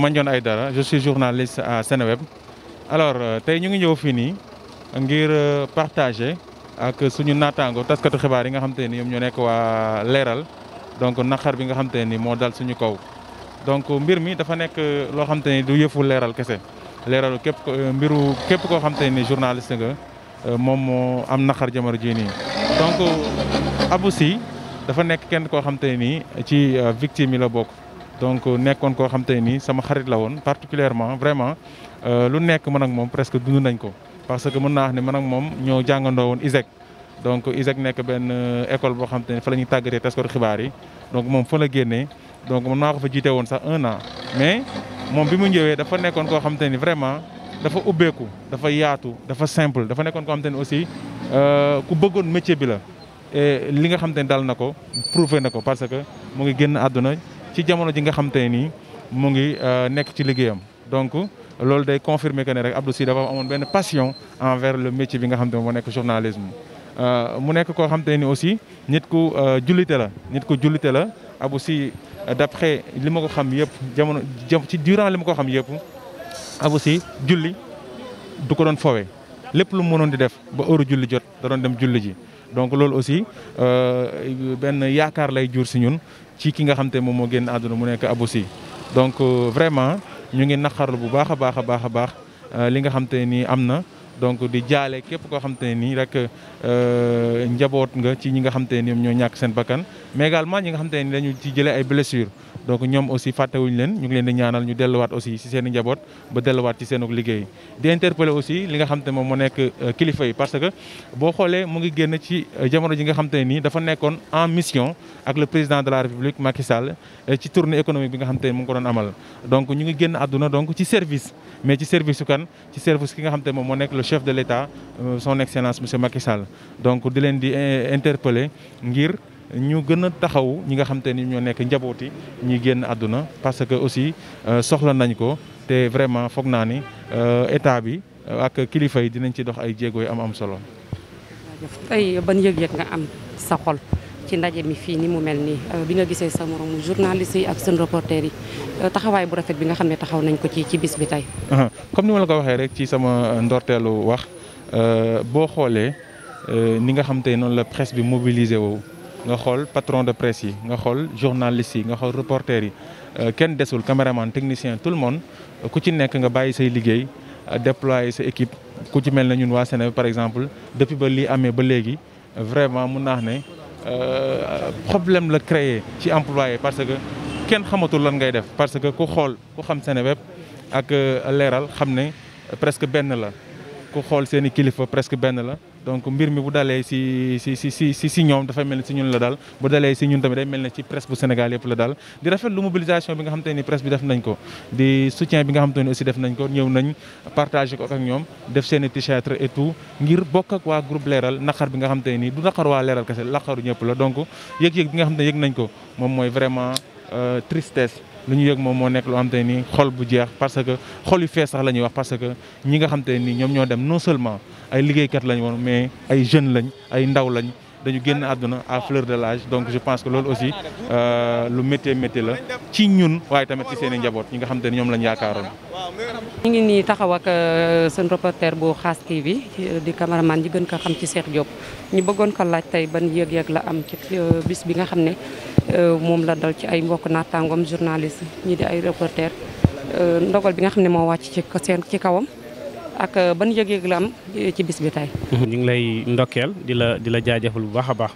Mandione Aïdara, je suis journaliste à Seneweb. Alors tey ñu ngi ñëw fii nii ngir partager ak suñu naataango taskatu xibaar yi nga xam te ni ñoom ñoo nekk waa Leeral donc naqar bi nga xam te ni moo dal suñu kaw. donc mbir mi dafa nekk loo xam te ni du yëfu Leeral kese Leeral mbiru képp koo xam te ni journaliste nga moom moo am naqar jamono jii nii. donc Abou Sy dafa nekk kenn koo xam te ni ci victime yi la bokk. donc nekkoon koo xam te ni sama xarit la woon particulièrement vraiment lu nekk man ak moom presque dund nañ ko parce que mën naa wax ne man ak moom ñoo jàngandoo woon ISEC. donc ISEC nekk benn école boo xam te ne fa la ñuy tàggatee taskatu xibaar yi donc moom fa la génnee donc man maa ko fa jiite woon sax 1 an mais moom bi mu ñëwee dafa nekkoon koo xam te ni vraiment dafa ubbeeku dafa yaatu dafa simple dafa nekkoon koo xam te ni aussi ku bëggoon métier bi la. et li nga xam te ne dal na ko prouvé na ko parce que mu ngi génn àdduna ci jamono ji nga xam te ni mu ngi nekk ci liggéeyam. donc loolu day confirmer que ne rek Abou Sy dafa amoon benn passion envers le métier bi nga xam te ne moo nekk journalisme. mu nekk koo xam te ni aussi nit ku jullite la Abou Sy d'après li ma ko xam yëpp jamono ci durant li ma ko xam yëpp Abou Sy julli du ko doon fowe lépp lu mu mënoon di def ba heure julli jot da doon dem julli ji. donc loolu aussi benn yaakaar lay jur si ñun ci ki nga xam te moom moo génn àdduna mu nekk Abou Sy. donc vraiment ñu ngi naqarlu bu baax a baax li nga xam te ni am na. donc di jaale képp koo xam te ne nii rek njaboot nga ci ñi nga xam te ne ñoom ñoo ñàkk seen bakkan mais également ñi nga xam te ne dañu ci jëlee ay blessures donc ñoom aussi fàttewuñu leen ñu ngi leen di ñaanal ñu delluwaat aussi ci seen i njaboot ba delluwaat ci seen liggéey. di interpeller aussi li nga xam te moom moo nekk kilifa yi parce que boo xoolee mu ngi génn ci jamono ji nga xam te ne nii dafa nekkoon en mission ak le président de la République Macky Sall ci tournée économique bi nga xam te ne mu ngi ko doon amal. donc ñu ngi génn àdduna donc ci service mais ci service su kan ci service ki nga xam te moom moo nekk le chef de l'État son excellence monsieur Macky Sall. donc di leen di interpeller ngir ñu gën a taxaw ñi nga xam te ni ñoo nekk njabooti ñi génn àdduna parce que aussi soxla nañ ko te vraiment foog naa ni état bi ak kilifa yi dinañ ci dox ay jéego yu am solo. tey ban yëg-yëg nga am sa xol ci ndaje mi fii ni mu mel nii bi nga gisee sa moromu journaliste yi ak seen reporter yi taxawaay bu rafet bi nga xam ne taxaw nañ ko ci bis bi tey. comme ni ma la ko waxee rek ci sama ndorteelu wax boo xoolee ni nga xam te noonu la presse bi mobilisé woo nga xool patron de presse yi nga xool journaliste yi nga xool reporter yi kenn desul caméraman technicien tout le monde ku ci nekk nga bàyyi say liggéey déployer sa équipe ku ci mel ne ñun waa Sénégal par exemple depuis ba lii amee ba léegi vraiment mun naa ne problème la créé ci employé parce que kenn xamatul lan ngay def parce que ku xam Seneweb ak Leeral xam ne presque benn la ku xool seen i kilifa presque benn la donc mbir mi bu dalee si ñoom dafay mel ni si ñun la daal bu dalee si ñun tamit day mel ne ci presse bu Sénégal yëpp la daal di rafet lu mobilisation bi nga xam te ni presse bi def nañ ko di soutien bi nga xam te ni aussi def nañ ko ñëw nañ partagé ko ak ñoom def seen i t-shirt et tout ngir bokk ak waa groupe Leeral naqar bi nga xam te ni du naqar waa Leeral kese naqaru ñëpp la donc yëg-yëg bi nga xam te yëg nañ ko moom mooy vraiment tristesse lu ñu yëg moom moo nekk lu xam te ni xol bu jeex parce que xol yu fees sax la ñuy wax parce que ñi nga xam te ni ñoom ñoo dem non seulement ay liggéeykat lañ woon mais ay jeunes lañ ay ndaw lañ dañu génn àdduna à fleur de l'âge donc je pense que loolu aussi lu métti la ci ñun waaye tamit ci seen i njaboot ñi nga xam te ni ñoom lañ yaakaaroon. ñu ngi nii taxaw ak seen reporter bu Khass TV di cameraman ñi gën ko xam ci Cheikh Diop ñu bëggoon ko laaj tey ban yëg-yëg la am ci bis bi nga xam ne moom la dal ci ay mbokk naataangoom journaliste ñi di ay reporter ndogal bi nga xam ne moo wàcc ci kawam ak ban yëg-yëg la am ci bis bi tey. ñu ngi lay ndokkeel di la jaajëfal bu baax a baax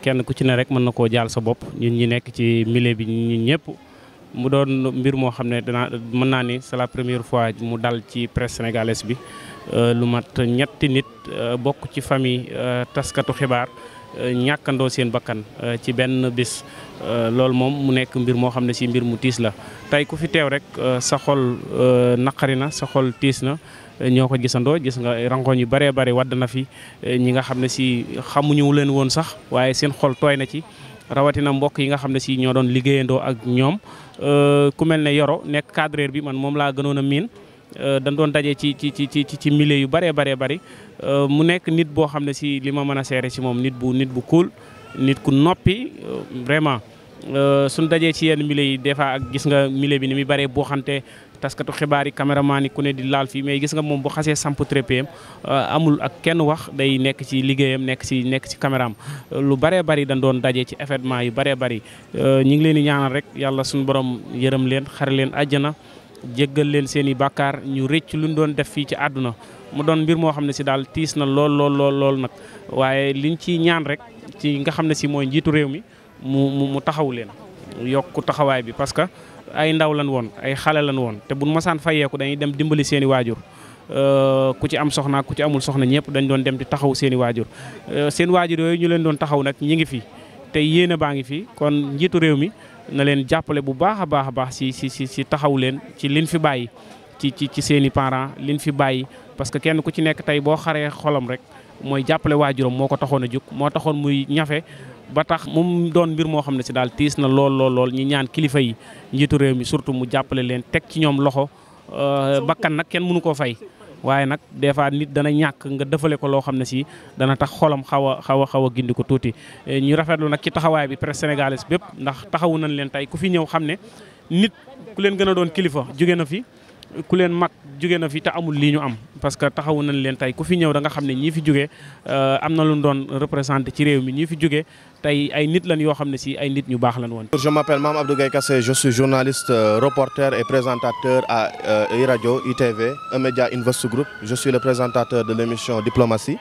kenn ku ci ne rek mën na koo jaal sa bopp ñun ñi nekk ci milieu bi ñun ñëpp mu doon mbir moo xam ne mën naa ni c'est la première fois mu dal ci presse sénégalaise bi lu mat ñetti nit bokk ci famille taskatu xibaar ñàkkandoo seen bakkan ci benn bis loolu moom mu nekk mbir moo xam ne si mbir mu tiis la tey ku fi teew rek sa xol naqari na sa xol tiis na ñoo ko gisandoo gis nga rangoñ yu bëree bëri wadd na fi ñi nga xam ne si xamuñu leen woon sax waaye seen xol tooy na ci rawatina mbokk yi nga xam ne si ñoo doon liggéeyandoo ak ñoom ku mel ne Yoro nekk cadreur bi man moom laa gënoon a miin dañ doon daje ci milieu yu bëree bëri mu nekk nit boo xam ne si li ma mën a seere si moom nit bu cool nit ku noppi vraiment suñ dajee ci yenn milieu yi des fois ak gis nga milieu bi ni muy bëree boo xamante taskatu xibaar yi caméraman yi ku ne di laal fii mais gis nga moom bu xasee samp trépied amul ak kenn wax day nekk ci liggéeyam nekk ci caméraam lu bëree bëri dañ doon dajee ci événement yu bëree bëri ñu ngi leen di ñaanal rek yàlla suñu borom yërëm leen xare leen àjjana jéggal leen seen i bàkkaar ñu rëcc lu ñu doon def fii ci àdduna mu doon mbir moo xam ne si daal tiis na lool nag waaye liñ ci ñaan rek ci nga xam ne si mooy njiitu réew mi mu taxaw leen yokku taxawaay bi parce que ay ndaw lan woon ay xale lan woon te buñ masaan fayeeku dañuy dem dimbali seen i waajur ku ci am soxna ku ci amul soxna ñëpp dañ doon dem di taxaw seen i waajur seen waajur yooyu ñu leen doon taxaw nag ñi ngi fi te yéene baa ngi fi kon njiitu réew mi na leen jàppale bu baax a baax si taxaw leen ci liñ fi bàyyi ci seen i parents liñ fi bàyyi parce que kenn ku ci nekk tey boo xaree xolam rek mooy jàppale waajuram moo ko taxoon a jóg moo taxoon muy ñafe ba tax mu doon mbir moo xam ne si daal tiis na lool ñi ñaan kilifa yi njiitu réew mi surtout mu jàppale leen teg ci ñoom loxo bakkan nag kenn mënu koo fay waaye nag des fois nit dana ñàkk nga defale ko loo xam ne si dana tax xolam xaw a gindi ko tuuti ñu rafetlu nag ci taxawaay bi presse sénégalaise bépp ndax taxawu nañ leen tey ku fi ñëw xam ne nit ku leen gën a doon kilifa jóge na fi ku leen mag jóge na fi te amul lii ñu am parce que taxawu nañ leen tey ku fi ñëw da nga xam ne ñii fi jóge am na lu ñu doon représenté ci réew mi ñii fi jóge tey ay nit lan yoo xam ne si ay nit ñu baax lan woon. Je m'appelle Mame Abdou Gaye Kassé, je suis journaliste, reporter et présentateur à iRadio ITV, un média Invest Group. Je suis le présentateur de l'émission Diplomatie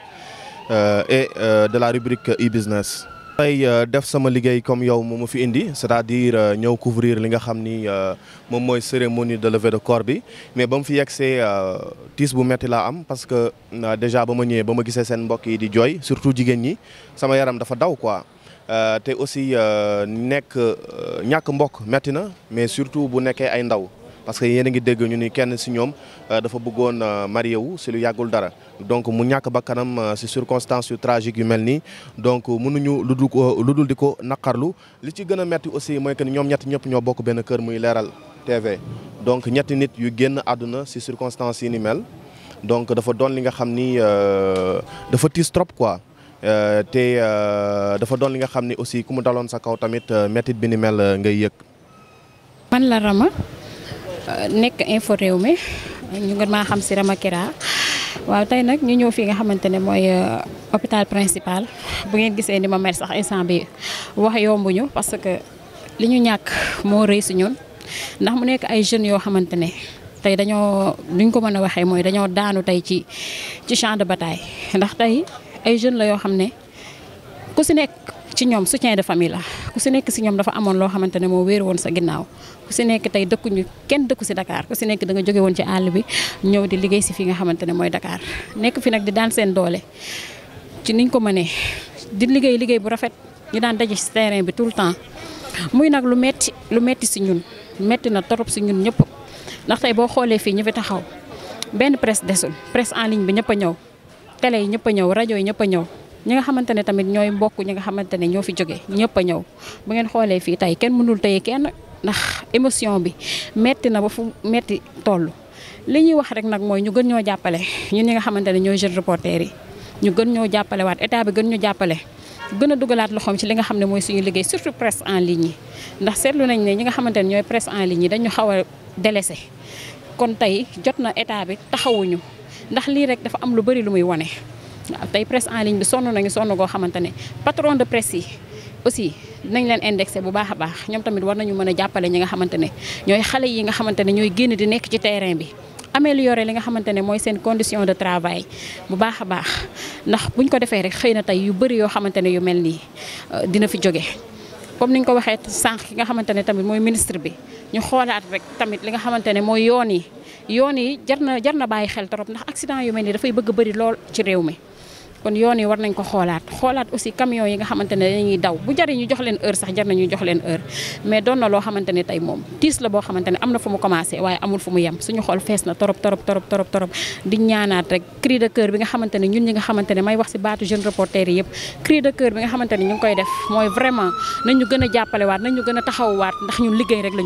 et de la rubrique e-business. tey def sama liggéey comme yow mu fi indi c'est-à-dire ñëw couvrir li nga xam ni moom mooy cérémonie de levée de corps bi mais ba mu fi yegsee tiis bu metti laa am parce que déjà ba ma ñëwee ba ma gisee seen mbokk yi di jooy surtout jigéen ñi sama yaram dafa daw quoi te aussi ñàkk mbokk metti na mais surtout bu nekkee ay ndaw parce que yéen a ngi dégg ñu ni kenn si ñoom dafa bëggoon marié wu si lu yàggul dara donc mu ñàkk bakkanam si circonstances yu tragiques yu mel nii donc mënuñu lu dul di ko naqarlu li ci gën a metti aussi mooy que ni ñoom ñett ñëpp ñoo bokk benn kër muy Leral TV donc ñetti nit yu génn àdduna si circonstances yi ni mel donc dafa doon li nga xam ni dafa tiis trop quoi te dafa doon li nga xam ni aussi ku mu daloon sa kaw tamit mettit bi ni mel ngay yëg. man la Rama nekk info réew mi ñu gën maa xam si Rama Kira waaw tey nag ñu ñëw fii nga xamante ne mooy hôpital principal bu ngeen gisee ni ma mel sax instant bi wax yombuñu parce que li ñu ñàkk moo rëy si ñun ndax mu nekk ay jeunes yoo xamante ne tey dañoo luñ ko mën a waxee mooy dañoo daanu tey ci champ de bataille ndax tey ay jeunes la yoo xam ne ku si nekk ci ñoom soutien de famille la ku si nekk si ñoom dafa amoon loo xamante ne moo wéeru woon sa ginnaaw ku si nekk tey dëkkuñu kenn dëkku si Dakar ku si nekk da nga jóge woon ci àll bi ñëw di liggéey si fi nga xamante ne mooy Dakar nekk fi nag di daan seen doole ci niñ ko mënee di liggéey bu rafet ñu daan daje si terrain bi tout le temps muy nag lu metti si ñun metti na torop si ñun ñëpp ndax tey boo xoolee fii ñu fi taxaw benn presse desul presse en ligne bi ñëpp a ñëw télé yi ñëpp a ñëw rajo yi ñëpp a ñëw ñi nga xamante ne tamit ñooy mbokk ñi nga xamante ne ñoo fi jóge ñëpp a ñëw bu ngeen xoolee fii tey kenn mënul tey kenn ndax émotion bi metti na ba fu metti toll li ñuy wax rek nag mooy ñu gën ñoo jàppale ñun ñi nga xamante ne ñooy jeunes reporters yi ñu gën ñoo jàppale waat état bi gën ñu jàppale gën a dugalaat loxoom ci li nga xam ne mooy suñu liggéey surtout presse en ligne yi ndax seetlu nañ ne ñi nga xamante ne ñooy presse en ligne yi dañu xaw a délaissé kon tey jot na état bi taxawuñu ndax lii rek dafa am lu bari lu muy wane waaw tey presse en ligne bi sonn nañu sonn goo xamante ne patron de presse yi aussi nañ leen indexé bu baax a baax ñoom tamit war nañu mën a jàppale ñi nga xamante ne ñooy xale yi nga xamante ne ñooy génn di nekk ci terrain bi améliorer li nga xamante ne mooy seen condition de travail bu baax a baax ndax buñ ko defee rek xëy na tey yu bëri yoo xamante ne yu mel nii dina fi jóge comme niñ ko waxee sànq ki nga xamante ne tamit mooy ministre bi ñu xoolaat rek tamit li nga xamante ne mooy yoon yi jar na bàyyi xel trop ndax accident yu mel nii dafay bëgg bëri lool ci réew mi kon yoon yi war nañ ko xoolaat aussi camion yi nga xamante ne dañuy daw bu jaree ñu jox leen heure sax jar na ñu jox leen heure mais doon na loo xamante ne tey moom tiis la boo xamante ne am na fu mu commencé waaye amul fu mu yem suñu xool fees na torop di ñaanaat rek cri de cœur bi nga xamante ne ñun ñi nga xamante ne may wax si baatu jeune reporter yi yëpp cri de cœur bi nga xamante ne ñu ngi koy def mooy vraiment nañ ñu gën a jàppalewaat nañ ñu gën a taxawwaat ndax ñun liggéey rek la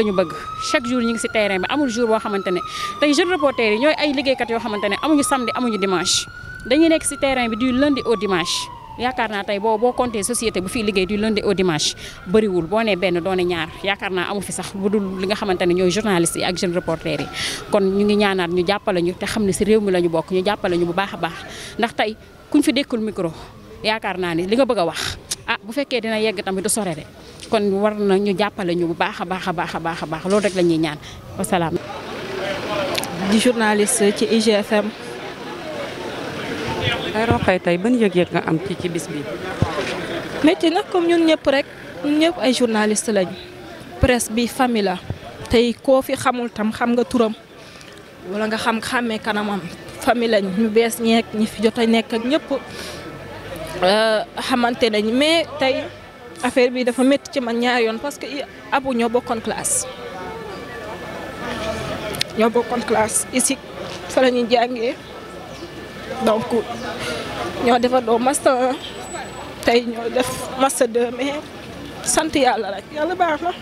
ñu bëgg chaque jour ñu ngi si terrain bi amul jour boo xamante ne tey jeune reporter yi ñooy ay liggéeykat yoo xamante ne amuñu samedi amuñu dimanche dañuy nekk ci terrain bi du lundi au dimanche yaakaar naa tey boo compté société bu fii liggéey du lundi au dimanche bëriwul boo nee benn doone ñaar yaakaar naa amu fi sax bu dul li nga xamante ne ñooy journalistes yi ak jeunes reporters yi kon ñu ngi ñaanaat ñu jàppale ñu te xam ne si réew mi la ñu bokk ñu jàppale ñu bu baax a baax ndax tey kuñ fi dékkul micro yaakaar naa ni li nga bëgg a wax bu fekkee dina yegg tamit du sore de kon war na ñu jàppale ñu bu baax a baax a baax a baax a baax loolu rek la ñuy ñaan wasalaam. di journaliste ci IGFM. ay Rokhaya tey ban yëg-yëg nga am ci bis bi. métti nag comme ñun ñëpp rek ñun ñëpp ay journaliste lañu presse bi famille la tey koo fi xamul tam xam nga turam wala nga xàmmee kanamam famille lañ ñu bees ñeek ñi fi jot a nekk ak ñëpp xamante nañ mais tey affaire bi dafa métti ci man ñaari yoon parce que Abou ñoo bokkoon classe ici fa la ñuy jàngee donc ñoo defandoo master 1 tey ñoo def master 2 mais sant yàlla rek yàlla baax na.